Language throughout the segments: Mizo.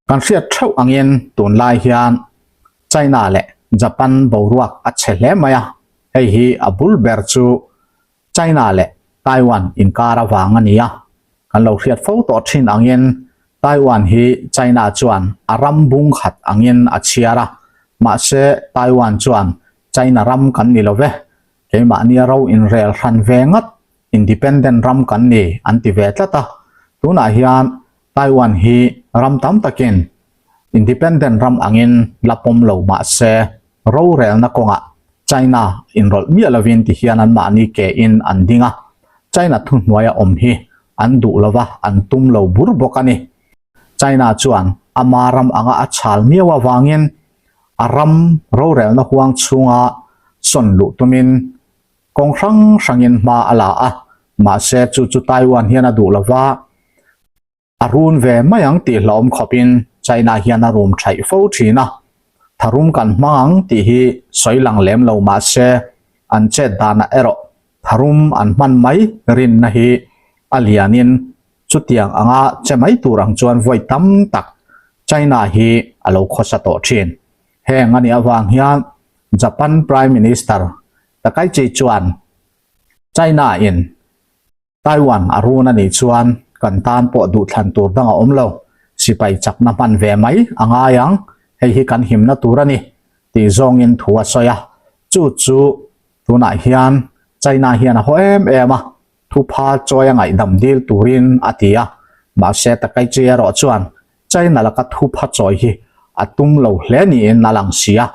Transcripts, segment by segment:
Kan hriat theuh angin tunlai hian China leh Japan boruak a chhe hle mai a, hei hi a bul ber chu China leh Taiwan inkar avang a ni a. Kan lo hriat fo tawh thin angin Taiwan hi China chuan a ram bung khat angin a chhiar a, mahse Taiwan chuan China ram kan ni lo ve, keimahnia ro inrel hran ve ngat independent ram kan ni an ti ve tlat a, tunah hian Taiwan hi ram tam takin independent ram angin la pawm lo mah se rorelna kawngah China inrawlh miah lovin ti hian anmahni ke in an ding a, China thuhnuaia awm hi an duh lova an tum lo bur bawk a ni. China chuan ama ram anga a chhal miau avangin a ram rorelna huang chhunga sawn luh tumin kawng hrang hrangin hma a la a, mahse chu chu Taiwan hian a duh lova, a run ve mai ang tih hlauhawm khawpin China hian a rum thaih fo thin a, tharum kan hmang ang tih hi sawi lang lem lo mahse an chet danah erawh tharum an hman mai rinna hi a lianin chutiang anga che mai tur ang chuan vawi tam tak China hi a lo khawsa tawh thin. Heng a nih avang hian Japan Prime Minister Takaichi chuan China in Taiwan a run a nih chuan kan tan pawh duhthlan tur dang a awm lo, sipai chakna hman ve mai a ngai ang, hei hi kan himna tur a ni tih zawngin thu a sawi a, chu chu tunah hian China hian a haw em em a, thupha chawi a ngaihdam dil turin a ti a, mahse Takaichi erawh chuan China laka thupha chawi hi a tum lo hle niin a lang si a,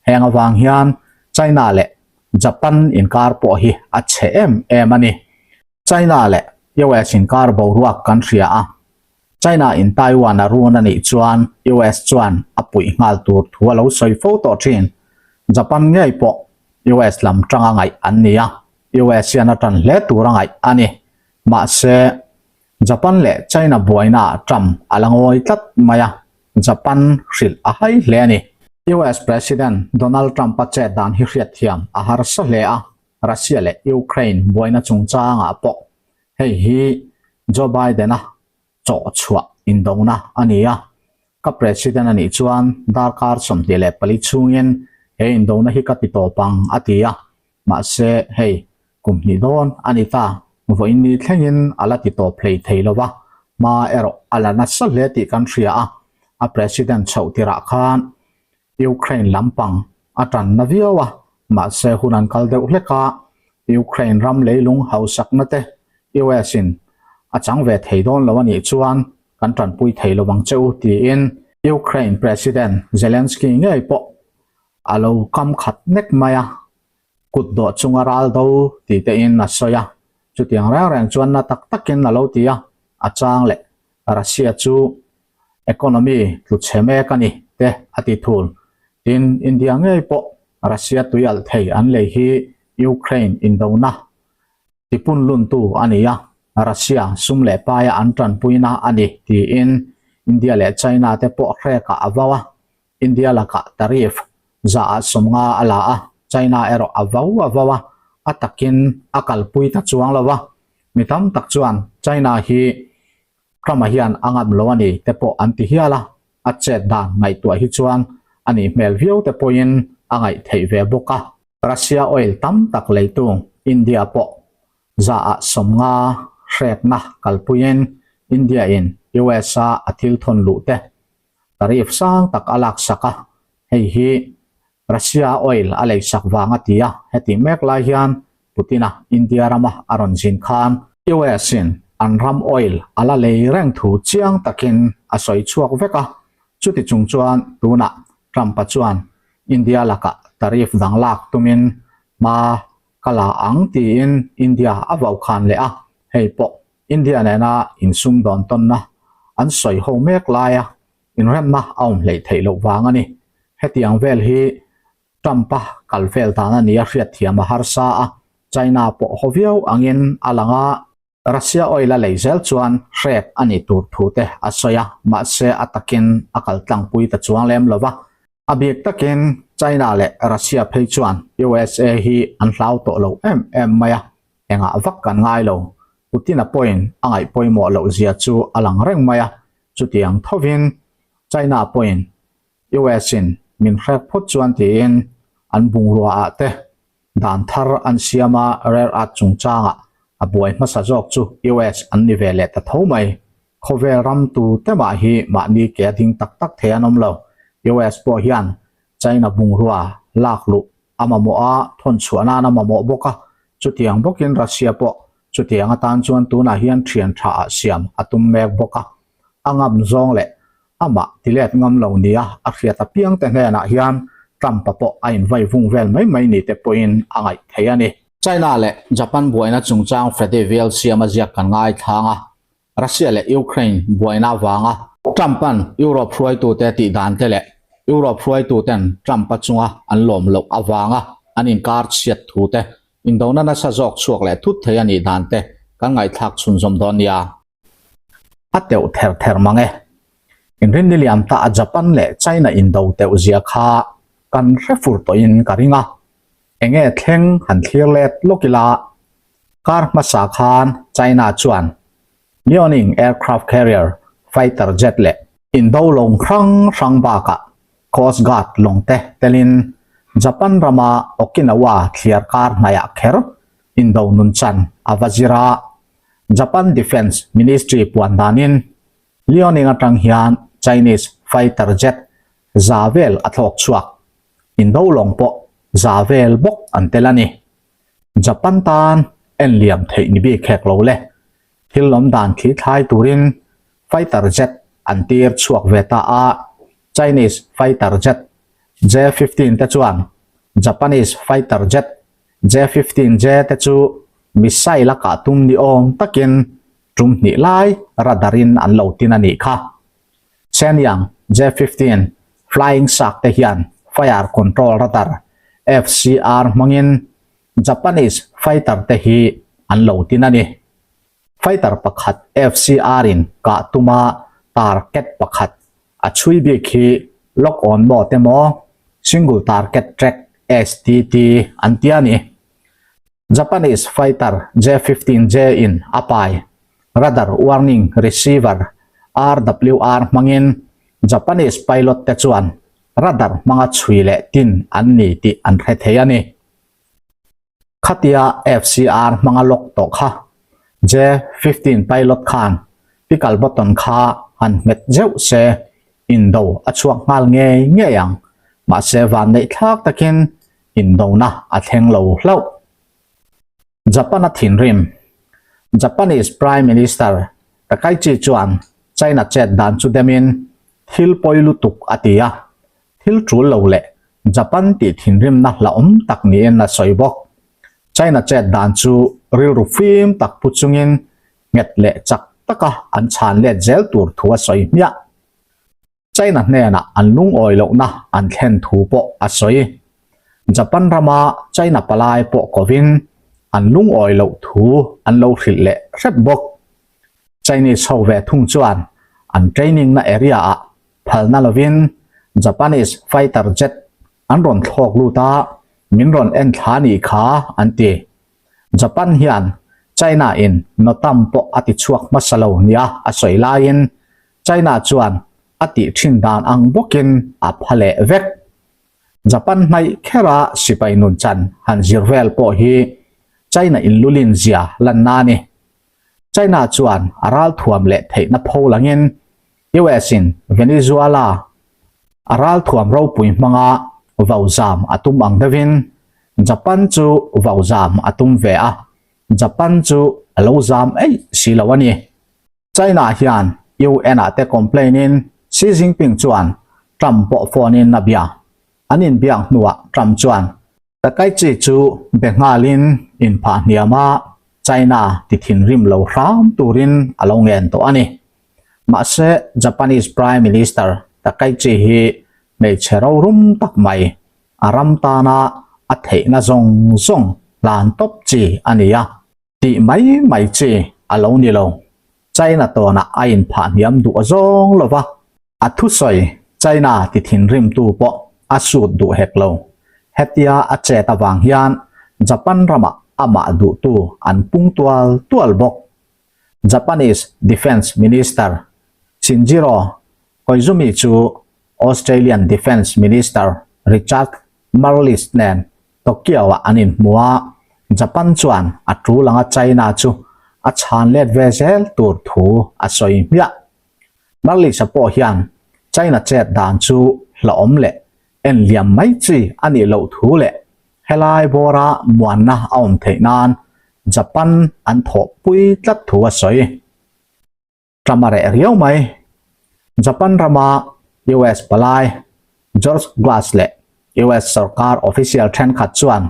heng avang hian China leh Japan inkar pawh hi a chhe em em a ni. China leh US inkar boruak kan hria a, China in Taiwan a run a nih chuan US chuan a puih nghal tur thu a lo sawi fo tawh thin. Japan ngei pawh US lam tanga ngaih an ni a, US hian a tan hle tur a ngaih a ni. Mahse, Japan leh China buaina ah Trump a la ngawi tlat mai a, Japan hrilh a hai hle a ni. US President Donald Trump-a chet dan hi hriatthiam a harsa hle a, Russia leh Ukraine buaina chungchangah pawh hei hi Joe Biden-a chawh chhuah indona a ni a, ka President a nih chuan darkar 24 chhungin he indona hi ka ti tawp ang a ti a, Mahse, hei, kum hnih dawn a ni ta, vawiin ni thlengin a la ti tawp hlei thei lo va, hma erawh a la nasa hle tih kan hria a, a President chhoh tirah khan Ukraine lampang a tan na viau a, mahse hun an kal deuh hlek a, Ukraine ram leilung hausakna te US in a chang ve thei dawn lo a nih chuan kan tanpui thei lo ang che u tiin Ukraine President Zelensky ngei pawh A lo kam khat nek mai a, kut dawh chunga ral do tih te in a sawi a, chutiang reng reng chuan na tak takin a lo ti a, a chang leh Russia chu economy tlu chhe mek a ni te a ti thul. Tin, India ngei pawh Russia tui alh thei an lei hi Ukraine indona tipun luntu a ni a, Russia sum leh paia an tanpuina a ni tiin India leh China te pawh hrekah a vau a, India lakah tariff zaah 50 a la a, China erawh a vau a vau a, a takin a kalpui ta chuang lo a. Mi tam tak chuan China hi Trump-a hian a ngam lo a ni te pawh an ti hial a, a chet dan ngaihtuah hi chuan a nih hmel viau te pawhin a ngaih theih ve bawk a. Russia oil tam tak leitu India pawh zaah 50 hrekna kalpuiin India-in US-a a thil thawn luh te tariff sang tak a laksak a, hei hi Russia oil a leisak vang a ti a, heti mek lai hian Putin-a India rama a rawn zin khan US-in an ram oil a la lei reng thu chiang takin a sawi chhuak vek a, chuti chung chuan tunah Trump-a chuan India lakah tariff dang lak tumin hma ka la ang tiin India a vaukhan leh a, hei pawh India nena insumdawn tawnna an sawi ho mek laia inremna a awm hleih theih loh vang a ni. Hetiang vel hi Trump-a kal vel dan a ni a hriatthiam a harsa a, China pawh haw viau angin a lang a, Russia oil a lei zel chuan hrek a nih tur thu te a sawi a, mahse a takin a kal tlangpui ta chuang lem lo va. A bik takin China leh Russia phei chuan USA hi an hlau tawh lo em em mai a, Engah vak kan ngai lo. Putin-a pawhin a ngaih pawimawh loh zia chu a lang reng mai a, chutiang thovin China pawhin US in min hrek phawt chuan tiin an bungrua ah te dan thar an siam a, rare earth chungchangah a buai hmasa zawk chu US an ni ve leh ta tho mai. Khawvel ram tu te mah hi mahni ke a ding tak tak thei an awm lo. US pawh hian China bungrua lak luh a mamawh a, thawn chhuah nan a mamawh bawk a, chutiang bawkin Russia pawh chutiang atan chuan tunah hian thian tha ah siam a tum mek bawk a. A ngam zawng leh amah tilet ngam lo nia a hriat apiang te hnenah hian Trump-a pawh a invai vung vel mai mai ni te pawhin a ngaih thei a ni. China leh Japan buaina chungchang Freddy Veal siama ziak kan ngaithlang a, Russia leh Ukraine buaina avanga Trump-a'n Europe hruaitute tih dan te leh Europe hruaituten Trump-a chunga an lawm loh avanga an inkar chhiat thu te indona nasa zawk chhuak leh thut thei a nih dan te kan ngaihthlak chhunzawm dawn nia. A teuh ther ther mang e. Inrinni liam ta a Japan leh China indo teuh zia kha kan hre fur tawhin ka ring a. Enge thleng han thlir let lawk ila, kar hmasa khan China chuan Liaoning aircraft carrier fighter jet leh indo lawng hrang hrang bakah Coast Guard lawng te telin Japan rama Okinawa thliar kar hnaihah kher indo nun chan a va zir a. Japan Defence Ministry puan danin Liaoning atang hian Chinese fighter jet za vel a thlawk chhuak. Indo lawng pawh za vel bawk an tel a ni. Japan tan en liam theih ni bik hek lo le. Thil awm dan thli thlai turin fighter jet an tir chhuak ve ta a, Chinese fighter jet J-15 te chuan Japanese fighter jet J-15J te chu missile a kah tum ni awm takin tum hnih lai radar in an lo tin a nih kha. Shenyang J-15 Flying Shark te hian Fire Control Radar, FCR, hmangin Japanese fighter te hi an lo tin a ni. Fighter pakhat FCR in kah tuma target pakhat a chhui bik hi lock on mode emaw single target track, STT, an ti a ni. Japanese fighter J-15J in a pai radar warning receiver, RWR, hmangin Japanese pilot te chuan radar hmanga chhui leh tin an ni tih an hre thei a ni. Khatia FCR hmanga lock tawh kha J-15 pilot khan pickle button kha han hmet zeuh se indo a chhuak nghal ngei ngei ang, mahse vanneih thlak takin indona a thleng lo hlauh. Japan a thinrim. Japanese Prime Minister Takaichi chuan China chet dan chu demin thil pawi lutuk a ti a, Thil tul lo leh Japan tih thinrimna hlauhawm tak niin a sawi bawk. China chet dan chu rilru fim tak pu chungin nghet leh chak taka an chhan let zel tur thu a sawi hmiah. China hnenah an lungawi lohna an thlen thu pawh a sawi. Japan rama China palai pawh kovin an lungawi loh thu an lo hrilh leh hrep bawk. Chinese ho ve thung chuan an training na area ah Phalna lovin Japanese fighter jet an rawn thlawk lut a, min rawn en thla nih kha an ti. Japan hian China in NOTAM pawh a ti chhuak hmasa lo nia a sawi laiin China chuan a tih thin dan ang bawkin a pha leh vek. Japan hnaih khera sipai nun chan han zir vel pawh hi China in lulin zia lanna a ni. China chuan a ralthuam leh theihna pho langin US in Venezuela a ralthuam ropui hmanga vauzam a tum ang deuhin Japan chu vauzam a tum ve a, Japan chu a lo zam eih si lo a ni. China hian UN ah te complain in Xi Jinping chuan Trump pawh phone in a bia. An inbiak hnuah Trump chuan Takaichi chu be nghalin inphah hniam a, China ti thinrim lo hram turin a lo ngen tawh a ni. Mahse, Japanese Prime Minister Takaichi hi hmeichhe rorum tak mai, a ram tana a theihna zawng zawng hlan tawp chi a ni a. Tih mai mai chi a lo ni lo. China tawnah a inphah hniam duh zawng lo va, a thusawi China ti thinrimtu pawh a sut duh hek lo. Hetia a chet avang hian Japan ramah amah duhtu an pung tual tual bawk. Japanese Defence Minister Shinjiro. Koizumi chu Australian Defence Minister Richard Marles nen Tokyo-ah an inhmu a, Japan chuan a tul anga China chu a chhan let ve zel tur thu a sawi hmiah. Marles-a pawh hian China chet dan chu hlauhawm leh en liam mai chi a nih loh thu leh helai bawra muanna a awm theih nan Japan an thawhpui tlat thu a sawi. Trump a reh riau mai. Japan rama US palai George Glass leh US sorkar official thenkhat chuan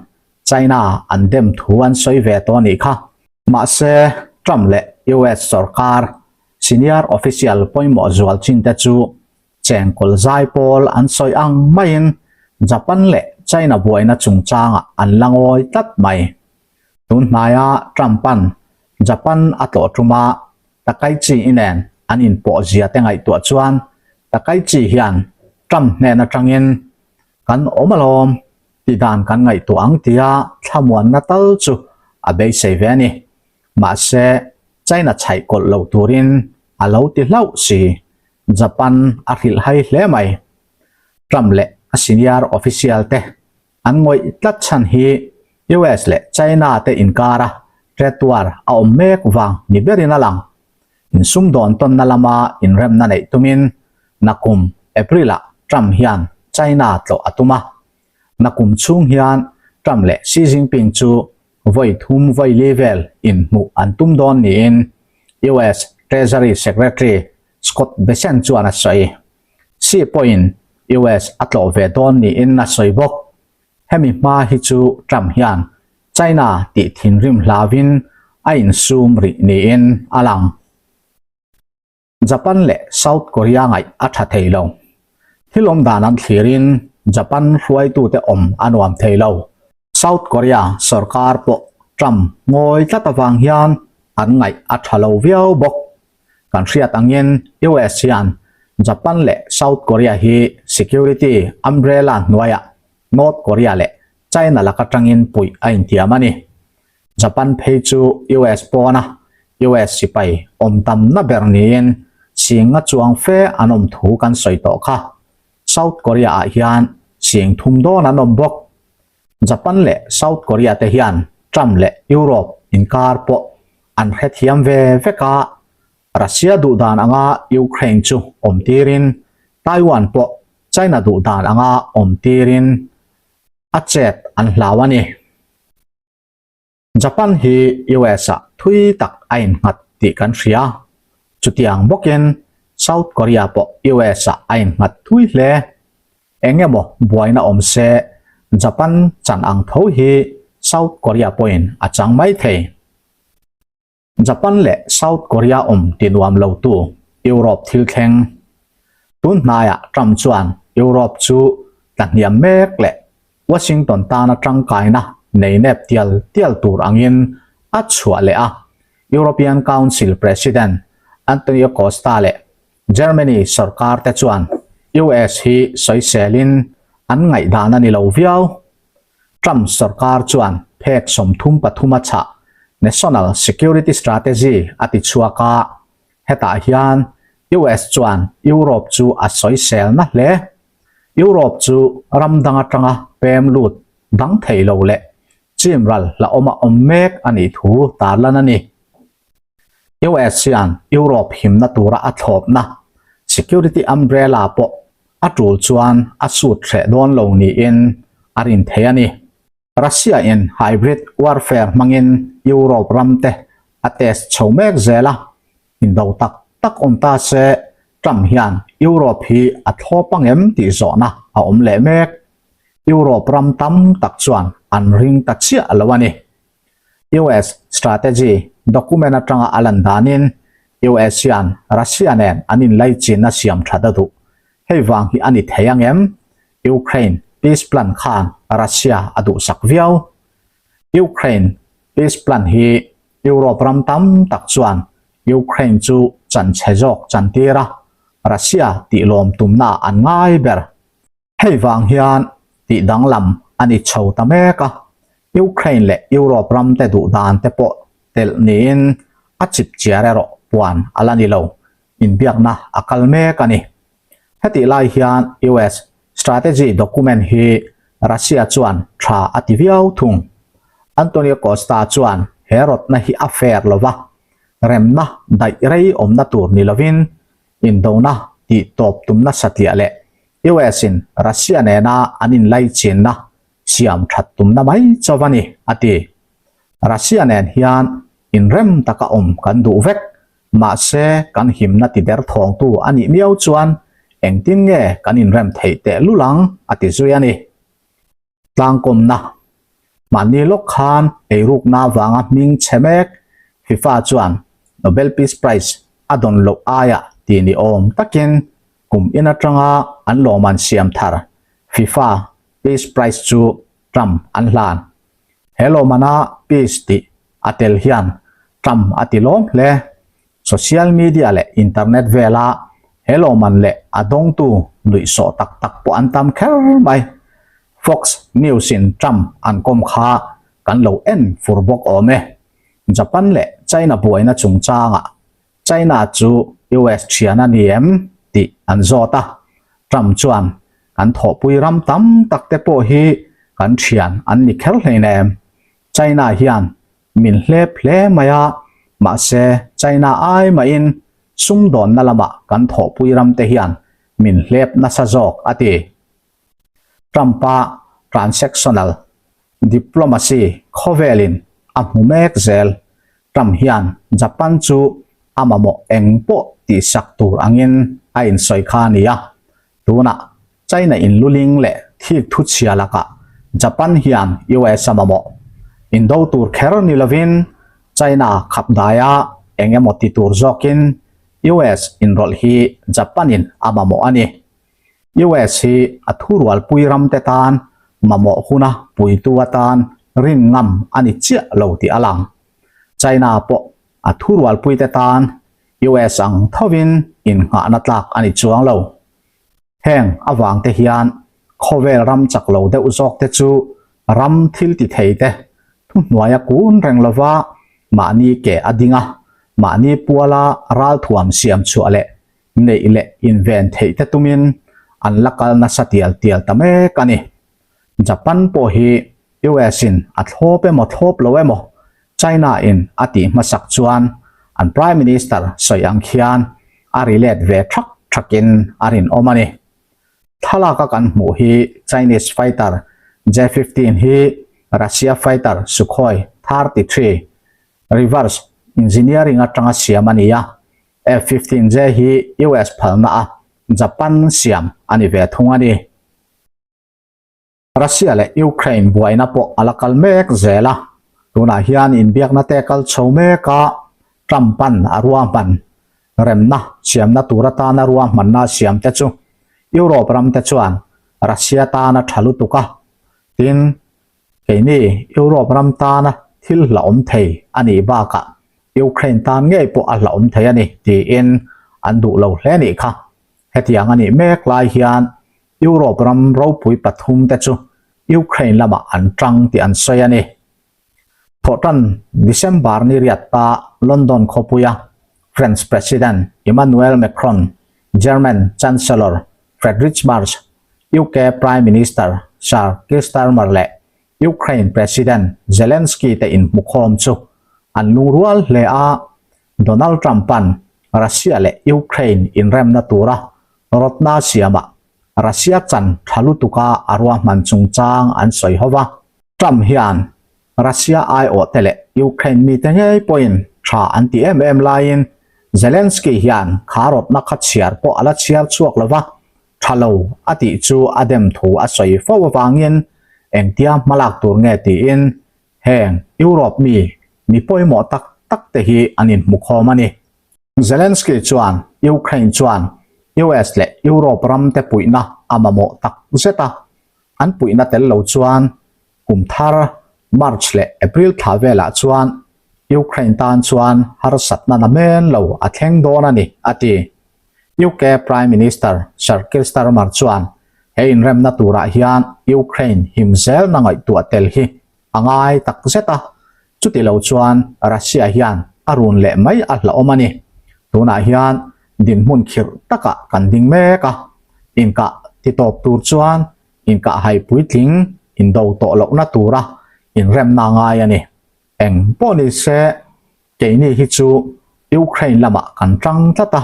China an dem thu an sawi ve tawh a nih kha. Mahse, Trump leh US sorkar senior official pawimawh zual chin te chu chengkawl zai pawl an sawi ang maiin Japan leh China buaina chungchangah an la ngawi tlat mai. Tun hnaia Trump-a'n Japan a tlawh tuma Takaichi-i nen an inpawh zia te ngaihtuah chuan Takaichi hian Trump hnen atangin kan awm alawm tih dan kan ngaihtuah ang tia thlamuanna tal chu a beisei ve a ni. Mahse, China chhaih kawlh loh turin a lo ti hlauh si. Japan a hrilh hai hle mai. Trump leh a senior official te an ngawih tlat chhan hi US leh China te inkara trade war a awm mek vang ni berin a lang. Insumdawn tawnna lama inremna neih tumin nakum April ah Trump hian China tlawh a tum a. Nakum chhung hian Trump leh Xi Jinping chu vawi thum vawi li vel inhmuh an tum dawn niin US Treasury Secretary Scott Bessent chuan a sawi. Xi pawhin US a tlawh ve dawn niin a sawi bawk. Hemi hma hi chu Trump hian China tih thinrim hlauvin a insum rih niin a lang. Japan leh South Korea ngaih a tha thei lo. Thil awm dan an thlirin Japan hruaitute awm a nuam thei lo. South Korea sorkar pawh Trump ngawi tlat avang hian an ngaih a tha lo viau bawk. Kan hriat angin US hian Japan leh South Korea hi security umbrella hnuaiah North Korea leh China lak atangin puih a intiam a ni. Japan phei chu US pawna US sipai awm tamna ber niin singa chuang fe an awm thu kan sawi tawh kha. South Korea ah hian sing thum dawn an awm bawk. Japan leh South Korea te hian Trump leh Europe inkar pawh an hrethiam ve vek a, Russia duh dan anga Ukraine chu awm tirin Taiwan pawh China duh dan anga awm tirin a chet an hlau a ni. Japan hi US ah thui tak a innghat tih kan hria. Chutiang bawkin South Korea pawh US ah a innghat thui hle. Eng emaw buaina awm se Japan chan ang tho hi South Korea pawhin a chang mai thei. Japan leh South Korea awm ti nuam lotu Europe thil thleng. Tun hnaiah Trump chuan Europe chu tla hniam mek leh Washington tana tangkaina nei nep tial tial tur angin a chhuah leh a, European Council President Antonio Costa leh Germany sorkar te chuan US hi sawiselin an ngaihdan a ni lo viau. Trump sorkar chuan phek 33 a chhah National Security Strategy a ti chhuak a, hetah hian US chuan Europe chu a sawiselna hle. Europe chu ram dang atanga pem lut dang thei lo leh chimral hlauhawm a awm mek a nih thu tarlan a ni. US hian Europe himna tura a thlawpna security umbrella pawh a tul chuan a sut hreh dawn lo niin a rin thei a ni. Russia in hybrid warfare hmangin Europe ram te a test chho mek zel a, indo tak tak awm ta se Trump hian Europe hi a thlawp ang em tih zawhna a awm leh mek. Europe ram tam tak chuan an ring ta chiah lo a ni. US strategy document atanga a lan danin US hian Russia nen an inlaichinna siam that a duh. Hei vang hi a ni thei ang em? Ukraine peace plan khan Russia a duhsak viau. Ukraine peace plan hi Europe ram tam tak chuan Ukraine chu chanchhe zawk chantir a, Russia tihlawm tumna an ngai ber. Hei vang hian tih danglam a ni chho ta mek a, Ukraine leh Europe ram te duh dan te pawh telh niin a chip chiar erawh puan a la ni lo, inbiakna a kal mek a ni. Hetih lai hian US strategy document hi Russia chuan tha a ti viau thung. Antonio Costa chuan he rawtna hi a fair lo va, remna daih rei awmna tur ni lovin indona tih tawp tumna satliah leh US in Russia nena an inlaichinna siam that tumna mai chauh a ni, a ti. Russia nen hian inrem taka awm kan duh vek, mahse kan himna ti der thawngtu a nih miau chuan engtin nge kan inrem theih teh lul ang, a ti zui a ni. Tlangkawmna, Mahni lawk khan eirukna avanga hming chhe mek FIFA chuan Nobel Peace Prize a dawn loh aiah tih ni awm takin kum in atanga an lawmman siam thar FIFA Peace Prize chu Trump an hlan. He lawmana Peace tih a tel hian Trump a ti lawm hle. Social media leh internet vela he lawmman leh a dawngtu nuihsawh tak tak pawh an tam kher mai. Fox News in Trump an kawm kha kan lo en fur bawk awm e. Japan leh China buaina chungchangah China chu US thian a ni em tih an zawt a, Trump chuan kan thawhpui ram tam tak te pawh hi kan thian an ni kher hleinem. China hian min hlep hle mai a, mahse China ai mahin sumdawnna lamah kan thawhpui ram te hian min hlep nasa zawk a ti. Trump-a transactional diplomacy khawvelin a hmu mek zel. Trump hian Japan chu a mamawh eng pawh tihsak tur angin a insawi kha a ni a. Tunah China inluling leh thik thu chhia lakah Japan hian US a mamawh. Indo tur kher ni lovin China khap daia eng emaw ti tur zawkin US inrawlh hi Japan-in a mamawh a ni. US hi a thurualpui ramte tan mamawh huna puitu atan rin ngam a ni chiah lo tih a lang. China pawh a thurualpuite tan US ang thovin innghahna tlak a ni chuang lo. Heng avangte hian khawvel ram chak lo deuh zawkte chu ram thil ti theite thuhnuaia kun reng lova mahni ke a ding a, mahni puala ralthuam siam chhuah leh neih leh inven theih te tumin an la kal nasa tial tial ta mek a ni. Japan pawh hi US in a thlawp emaw thlawp lo emaw China in a tih hmasak chuan an Prime Minister sawi ang khian a ri let ve thak thakin a rinawm a ni. Thlalak a kan hmuh hi Chinese fighter J-15 hi Russia fighter Sukhoi 33 reverse engineering atanga siam a ni a, F-15J hi US phalna a Japan siam a ni ve thung a ni. Russia leh Ukraine buaina pawh a la kal mek zel a, tunah hian inbiakna te kal chho mek a, Trump-a'n a ruahman remna siamna tur atana ruahmanna a siam te chu Europe ram te chuan Russia tan a tha lutuk a, tin Keini Europe ram tana thil hlauhawm thei a nih bakah Ukraine tan ngei pawh a hlauhawm thei a ni tiin an duh lo hle nih kha. Hetiang a nih mek lai hian Europe ram ropui pathum te chu Ukraine lamah an tang tih an sawi a ni. Thawhtan December ni riat ta London khawpuia French President Emmanuel Macron, German Chancellor Friedrich Merz, UK Prime Minister Sir Keir Starmer leh Ukraine President Zelensky te inhmukhawm chu an lungrual hle a, Donald Trump-a'n Russia leh Ukraine inremna tura rawtna siamah Russia chan tha lutuka a ruahman chungchang an sawi ho va. Trump hian Russia aiawhte leh Ukraine mite ngei pawhin tha an ti em em laiin Zelensky hian kha rawtna kha chhiar pawh a la chhiar chhuak lo va, tha lo a tih chu a dem thu a sawi fo avangin engtia hmalak tur nge tiin heng Europe mi mi pawimawh tak tak te hi an inhmukhawm a ni. Zelensky chuan Ukraine chuan US leh Europe ram te puihna a mamawh tak zet a, an puihna tel lo chuan Kum thar March leh April thla velah chuan Ukraine tan chuan harsatna na men lo a thleng dawn a ni, a ti. UK Prime Minister Sir Keir Starmer chuan he inremna turah hian Ukraine him zelna ngaihtuah tel hi a ngai tak zet a, chuti lo chuan Russia hian a run leh mai a hlauhawm a ni. Tunah hian dinhmun khirh takah kan ding mek a. Inkah titawp tur chuan inkahhai puitling indo tawh lohna tura inremna a ngai a ni. Eng pawh ni se, keini hi chu Ukraine lamah kan tang tlat a,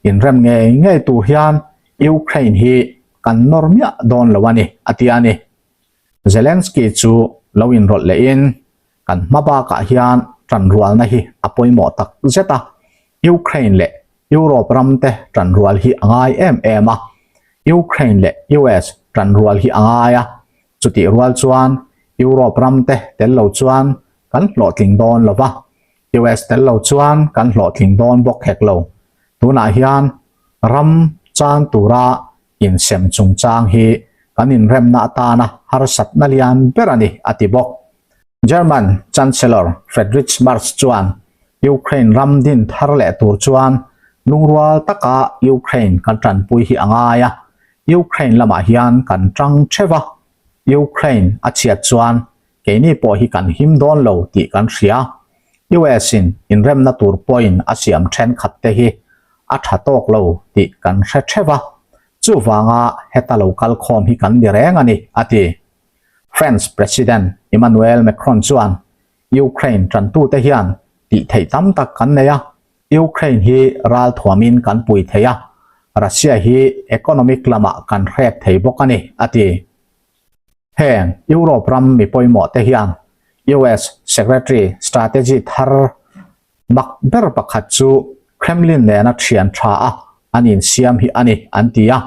inrem ngei ngei tur hian Ukraine hi kan nawr miah dawn lo a ni, a ti a ni. Zelensky chu lo inrawlh lehin, Kan hma bakah hian tanrualna hi a pawimawh tak zet a, Ukraine leh Europe ramte tanrual hi a ngai em em a, Ukraine leh US tanrual hi a ngai a, chutih rual chuan Europe ramte tel lo chuan kan hlawhtling dawn lo va, US tel lo chuan kan hlawhtling dawn bawk hek lo. Tunah hian ram chan tura insem chungchang hi kan inremna atana harsatna lian ber a ni, a ti bawk. German Chancellor Friedrich Merz chuan Ukraine ram din thar leh tur chuan lungrual taka Ukraine kan tanpui hi a ngai a, Ukraine lamah hian kan tang theuh a, Ukraine a chhiat chuan keini pawh hi kan him dawn lo tih kan hria. US in inremna tur point a siam thenkhat te hi a tha tawk lo tih kan hre theuh a, chuvanga heta lo kal khawm hi kan ni reng a ni, a ti. France President Emmanuel Macron chuan Ukraine tantute hian tih theih tam tak kan nei a, Ukraine hi ral thuamin kan pui thei a, Russia hi economic lamah kan hrek thei bawk a ni, a ti. Heng Europe ram mi pawimawh te hian US Secretary strategy thar mak ber pakhat chu Kremlin nena thian tha a an insiam hi a ni, an ti a.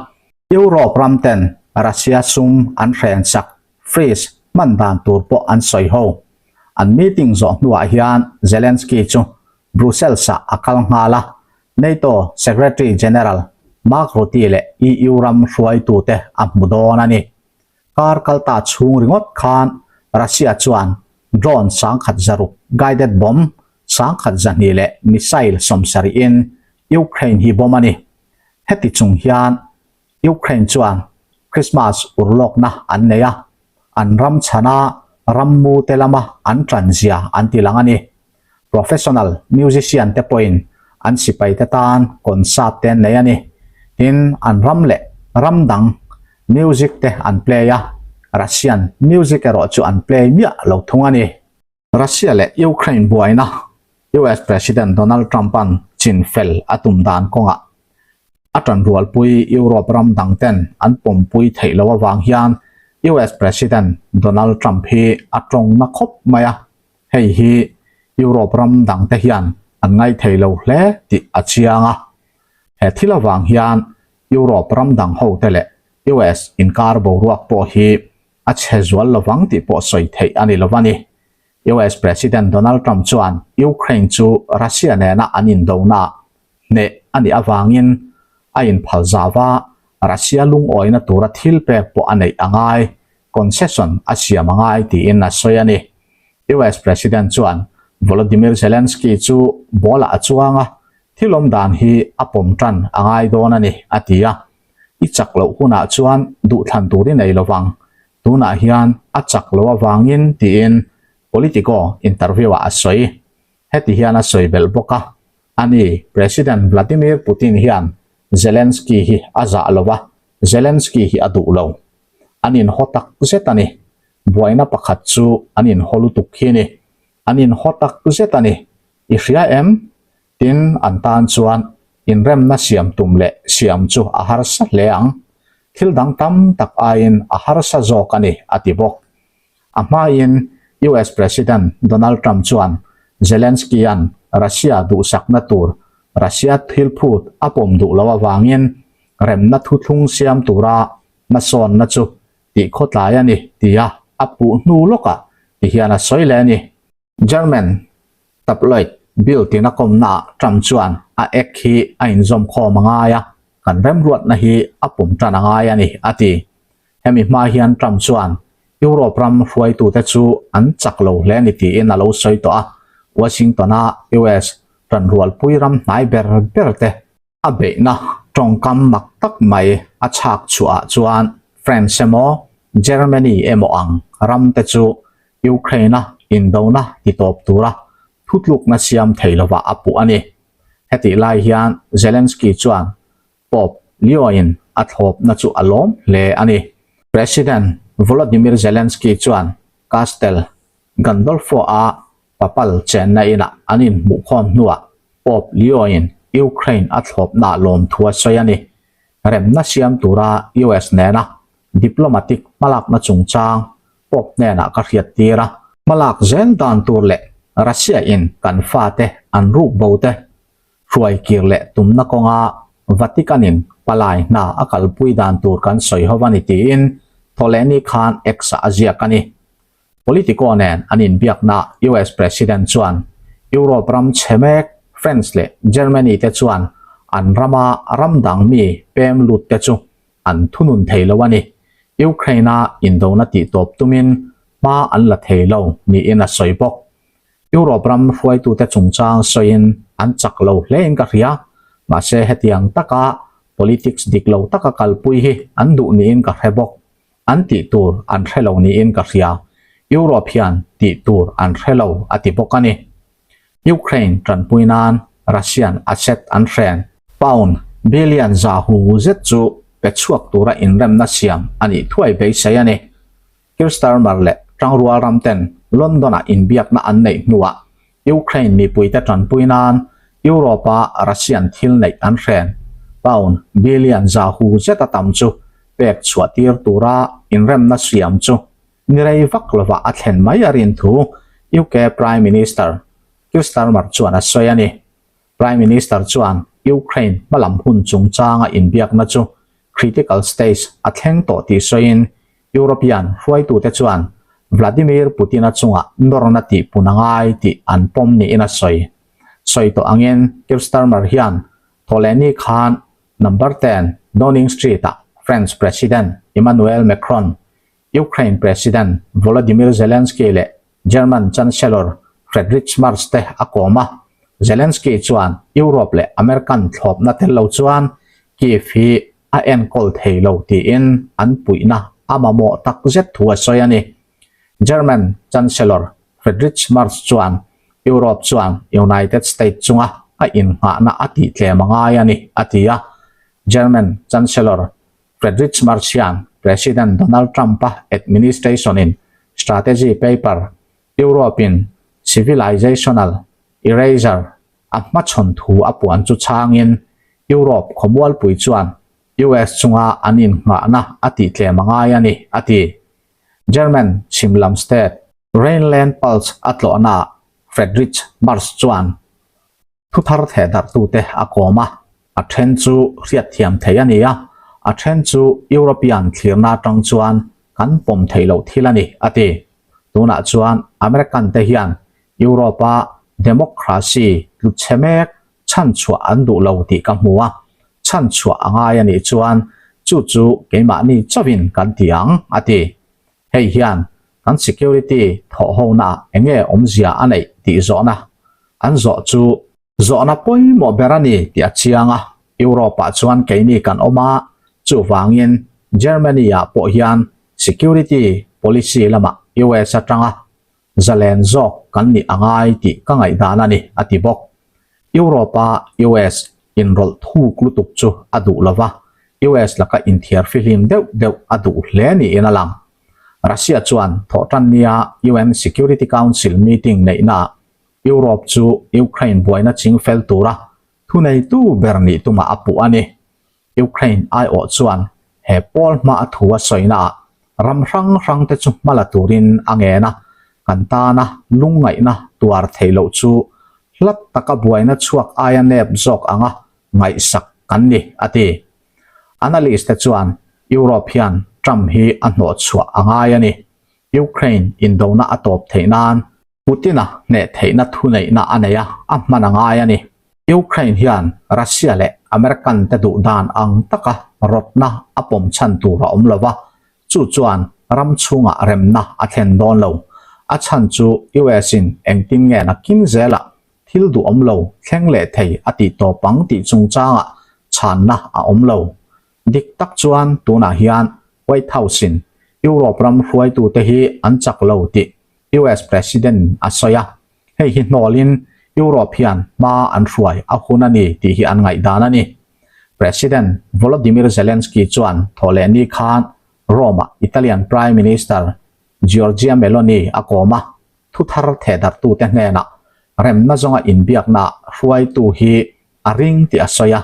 Europe ram ten Russia sum an hren chak freeze hman dan tur pawh an sawi ho. An meeting zawh hnuah hian Zelensky chu Brussels-ah a kal nghal a, NATO Secretary General Mark Rutte leh EU ram hruaitute a hmu dawn a ni. Kar kalta chhung ringawt khan Russia chuan drone 10,600, guided bomb 1200 leh missile 70 in Ukraine hi bomb a ni. Heti chung hian Ukraine chuan Christmas urlawkna an nei a, an ram chhana rammu te lama an tan zia an ti lang a ni. Professional musician te pawhin an sipai te tan concert te an nei a ni. Tin, an ram leh ram dang music te an play a, Russian music erawh chu an play miah lo thung a ni. Russia leh Ukraine buaina US President Donald Trump-a'n chin fel a tum dan kawngah a tanrualpui Europe ram dang ten an pawmpui theih loh avang hian US President Donald Trump hi a tawng na khawp mai a, hei hi Europe ram dang te hian an ngaithei lo hle tih a chiang a. He thil avang hian Europe ram dang ho te leh US inkar boruak pawh hi a chhe zual lovang tih pawh sawi theih a ni lo a ni. US President Donald Trump chuan Ukraine chu Russia nena an indonaah hneh a nih avangin a inphal zau a, Russia lungawina tura thil pek pawh a neih a ngai, concession a siam a ngai tiin a sawi a ni. US President chuan Volodymyr Zelensky chu ball-ah a chuang a, thil awm dan hi a pawm tan a ngai dawn a ni, a ti a. I chak loh hunah chuan duhthlan tur i nei lovang, tunah hian a chak loh avangin tiin Politico interview-ah a sawi. Heti hian a sawi belh bawk a, Ani, President Vladimir Putin hian Zelensky hi a zah lo a, Zelensky hi a duh lo. An inhaw tak zet a ni. Buaina pakhat chu an inhaw lutuk hi ni. An inhaw tak zet a ni. I hria em? Tin, an tan chuan inremna siam tum leh siam chu a harsa hle ang. Thil dang tam tak aiin a harsa zawk a ni, a ti bawk. A hmain US President Donald Trump chuan Zelensky-a'n Russia duhsakna tur Russia thil phut a pawm duh loh avangin remna thuthlung siam tura hmasawnna chu tihkhawtlai a ni tia a puh hnu lawkah tihian a sawi leh a ni. German tabloid Bild in a kawmnaah Trump chuan a ek hi a inzawm khawm a ngai a, kan remruatna hi a pum tan a ngai a ni, a ti. Hemi hma hian Trump chuan Europe ram hruaitute chu an chak lo hle a ni tiin a lo sawi tawh a, Washington-a US tanrualpui ram hnai ber ber te A beihna tawngkam mak tak mai a chhak chhuahah chuan France emaw Germany emaw ang ram te chu Ukraine-a indona titawp tura thutlukna siam thei lovah a puh a ni. Hetih lai hian Zelensky chuan Pope Leo-in a thlawpna chu a lawm hle a ni. President Volodymyr Zelensky chuan Castel Gandolfo-a papal chenna inah an inhmuhkhawm hnuah Pope Leo-in Ukraine a thlawpnaah lawmthu a sawi a ni. Remna siam tura US nena diplomatic hmalakna chungchang Pope hnenah ka hriattir a. Hmalak zel dan tur leh Russia-in kan fate an ruk bo te hruai kir leh tumna kawnga Vatican-in palai hna a kalpui dan tur kan sawi ho a ni tiin Thawhlehni khan X-ah a ziak a ni. Politico nen an inbiakna US President chuan Europe ram chhe mek France leh Germany te chuan an rama ram dang mi pem lut te chu an thunun thei lo a ni. Ukraine-a indona tihtawp tumin hma an la thei lo niin a sawi bawk. Europe ram hruaitute chungchang sawiin an chak lo hlein ka hria, mahse hetiang taka politics dik lo taka kalpui hi an duh niin ka hre bawk. An tih tur an hre lo niin ka hria. Europe hian tih tur an hre lo a ti bawk a ni. Ukraine tanpui nan Russian asset an hren. Pound billion za hu zet chu pe chhuak tura inremna siam a nih thuai beisei a ni. Keir Starmer leh Tangrual ram ten London-ah inbiakna an neih hnuah Ukraine mipuite tanpui nan Europe-a Russian thil neih an hren. Pound billion za hu zeta tam chu pek chhuah tir tura inremna siam chu ni rei vak lovah a thlen mai a rin thu UK Prime Minister Keir Starmer chuan a sawi a ni. Prime Minister chuan Ukraine hmalam hun chungchanga inbiakna chu critical stage a thleng tawh tih sawiin European hruaitute chuan Vladimir Putin-a chungah nawrna tihpun a ngai tih an pawm niin a sawi. Sawi tawh angin Keir Starmer hian Thawhlehni khan Number 10 Downing Street-ah French President Emmanuel Macron, Ukraine President Volodymyr Zelensky leh German Chancellor Friedrich Merz te a kawm a. Zelensky chuan Europe leh American thlawpna tel lo chuan Kyiv hi a enkawl thei lo tiin an puihna a mamawh tak zet thu a sawi a ni. German Chancellor Friedrich Merz chuan Europe chuan United States chunga a innghahna a tihtlem a ngai a ni, a ti a. German Chancellor Friedrich Merz hian President Donald Trump-a administration-in strategy paper Europe-in civilizational erasure a hmachhawn thu a puan chu chhangin Europe khawmualpui chuan US chunga an innghahna a tihtlem a ngai a ni, a ti. German chhim lam state Rheinland-Pfalz a tlawhnaah Friedrich Merz chuan thuthar thehdarhtute a kawm a, a then chu hriatthiam theih a ni a, a then chu European thlirna atang chuan kan pawm theih loh thil a ni, a ti. Tunah chuan American te hian Europe-a democracy tluchhe mek chhanchhuah an duh lo tih ka hmu a, chhanchhuah a ngai a nih chuan chu chu keimahni chauhin kan ti ang, a ti. Hei hian kan security thawhhonaah eng nge awmzia a neih tih zawhna an zawh chu zawhna pawimawh ber a ni tih a chiang a, Europe-ah chuan keini kan awm a, chuvangin Germany-ah pawh hian security policy lamah US atanga zalen zawk kan nih a ngai tih ka ngaihdan a ni, a ti bawk. Europe-a US inrawlh thuk lutuk chu a duh lo va, US laka inthiar fihlim deuh deuh a duh hle niin a lang. Russia chuan thawhtannia UN Security Council meeting neihnaah Europe chu Ukraine buaina chingfel tura thuneitu ber nih tumah a puh a ni. Ukraine aiawh chuan he pawl hma a thu a sawinaah ram hrang hrang te chu hma la turin a ngen a, kan tana lungngaihna tuar theih loh chu hlat taka buaina chhuak aia nep zawk anga ngaihsak kan ni, a ti. Analyst te chuan Europe hian Trump hi a hnawhchhuah a ngai a ni. Ukraine indona a tawp theih nan Putin-a hneh theihna thuneihna a nei a, a hman a ngai a ni. Ukraine hian Russia leh American te duh dan ang taka rawtna a pawm chhan tur a awm lo va, chu chuan ram chhungah remna a thlen dawn lo. A chhan chu US-in engtin nge nakin zelah thil duhawm lo thleng leh thei a tih tawp ang tih chungchangah chhanna a awm lo. Dik tak chuan tunah hian White House-in Europe ram hruaitute hi an chak lo tih US President a sawi a, hei hi hnawlin Europe hian hma an hruai a hun a ni tih hi an ngaihdan a ni. President Volodymyr Zelensky chuan thawhlehni khan Rome-ah Italian Prime Minister Giorgia Meloni a kawm a, thuthar thehdarhtute hnenah remna zawnga inbiakna hruaitu hi a ring tih a sawi a.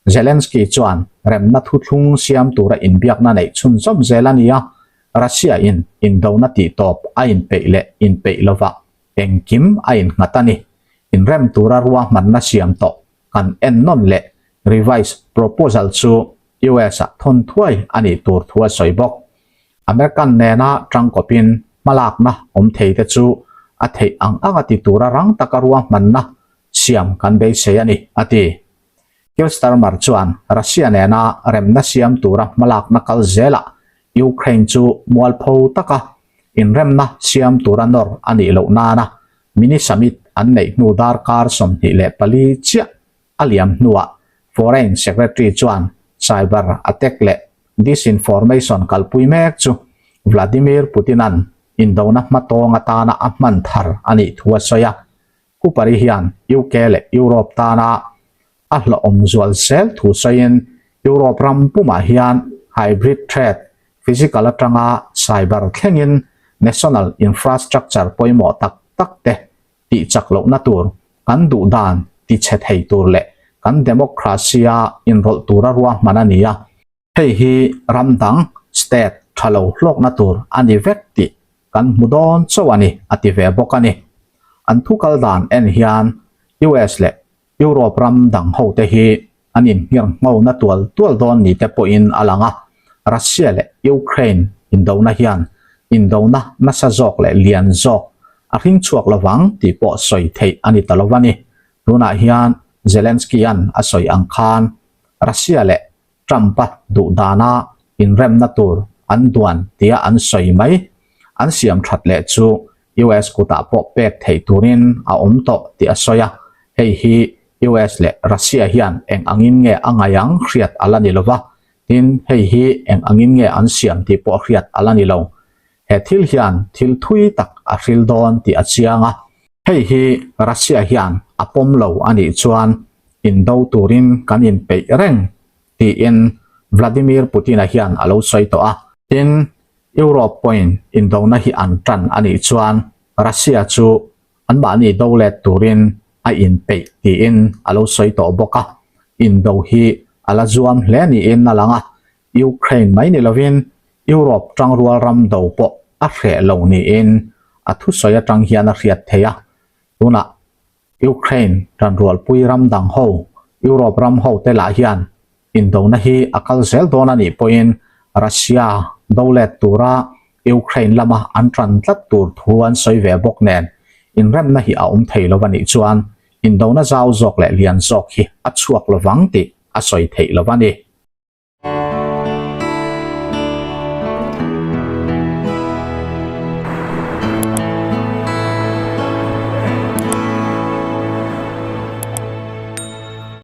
Zelensky chuan remna thuthlung siam tura inbiakna neih chhunzawm zel a ni a, Russia-in indona tihtawp a inpeih leh inpeih lovah engkim a innghat a ni. Inrem tura ruahmanna siam tawh kan ennawn leh revise proposal chu US-ah thawn thuai a nih tur thu a sawi bawk. American nena tangkawpin hmalakna awm thei te chu a theih ang anga ti tura rang taka ruahmanna siam kan beisei a ni, a ti. Keir Starmer chuan Russia nena remna siam tura hmalakna kal zelah Ukraine chu mualpho taka inremna siam tura nawr a nih loh nana mini summit an neih hnu darkar 24 chiah a liam hnuah Foreign Secretary chuan cyber attack leh disinformation kalpui mek chu Vladimir Putin-a'n indona hmatawng atana a hman thar a nih thu a sawi a. Cooper-i hian UK leh Europe tana a hlawhawm zual zel thu sawiin Europe ram pumah hian hybrid threat, physical atanga cyber thlengin national infrastructure pawimawh tak tak te tih chak lohna tur, kan duh dan ti chhe thei tur leh kan democracy-a inrawlh tura ruahman a ni a. Hei hi ram dang, state, tha lo hlawkna tur a ni vek tih kan hmu dawn chauh a ni, a ti ve bawk a ni. An thu kal dan en hian US leh Europe ram dang hote hi an inhngir nghona tual tual dawn ni te pawhin a lang a, Russia leh Ukraine indona hian indona nasa zawk leh lian zawk a hring chhuak lovang tih pawh sawi theih a ni ta lo a ni. Tunah hian Zelensky-a'n a sawi ang khan Russia leh Trump-a duh dana inremna tur an duan tia an sawi mai. An siam that leh chu US kutah pawh pek theih turin a awm tawh tih a sawi a, hei hi US leh Russia hian eng angin nge a ngaih ang hriat a la ni lo va, tin hei hi eng angin nge an siam tih pawh hriat a la ni lo. He thil hian thil thui tak a hril dawn tih a chiang a, hei hi Russia hian a pawm lo a nih chuan indo turin kan inpeih reng tiin Vladimir Putin-a hian a lo sawi tawh a. Tin, Europe pawhin indona hi an tan a nih chuan Russia chu anmahni do let turin a inpeih tiin a lo sawi tawh bawk a. Indo hi a la zuam hle niin a lang a, Ukraine mai ni lovin Europe tangrual ram do pawh a hreh lo niin a thusawi atang hian a hriat theih a. Tunah Ukraine tanrualpui ram dang ho, Europe ram ho te lah hian indona hi a kal zel dawn a nih pawhin Russia do let tura Ukraine lama an tan tlat tur thu an sawi ve bawk nen inremna hi a awm thei lo a nih chuan indona zau zawk leh lian zawk hi a chhuak lovang tih a sawi theih lo a ni.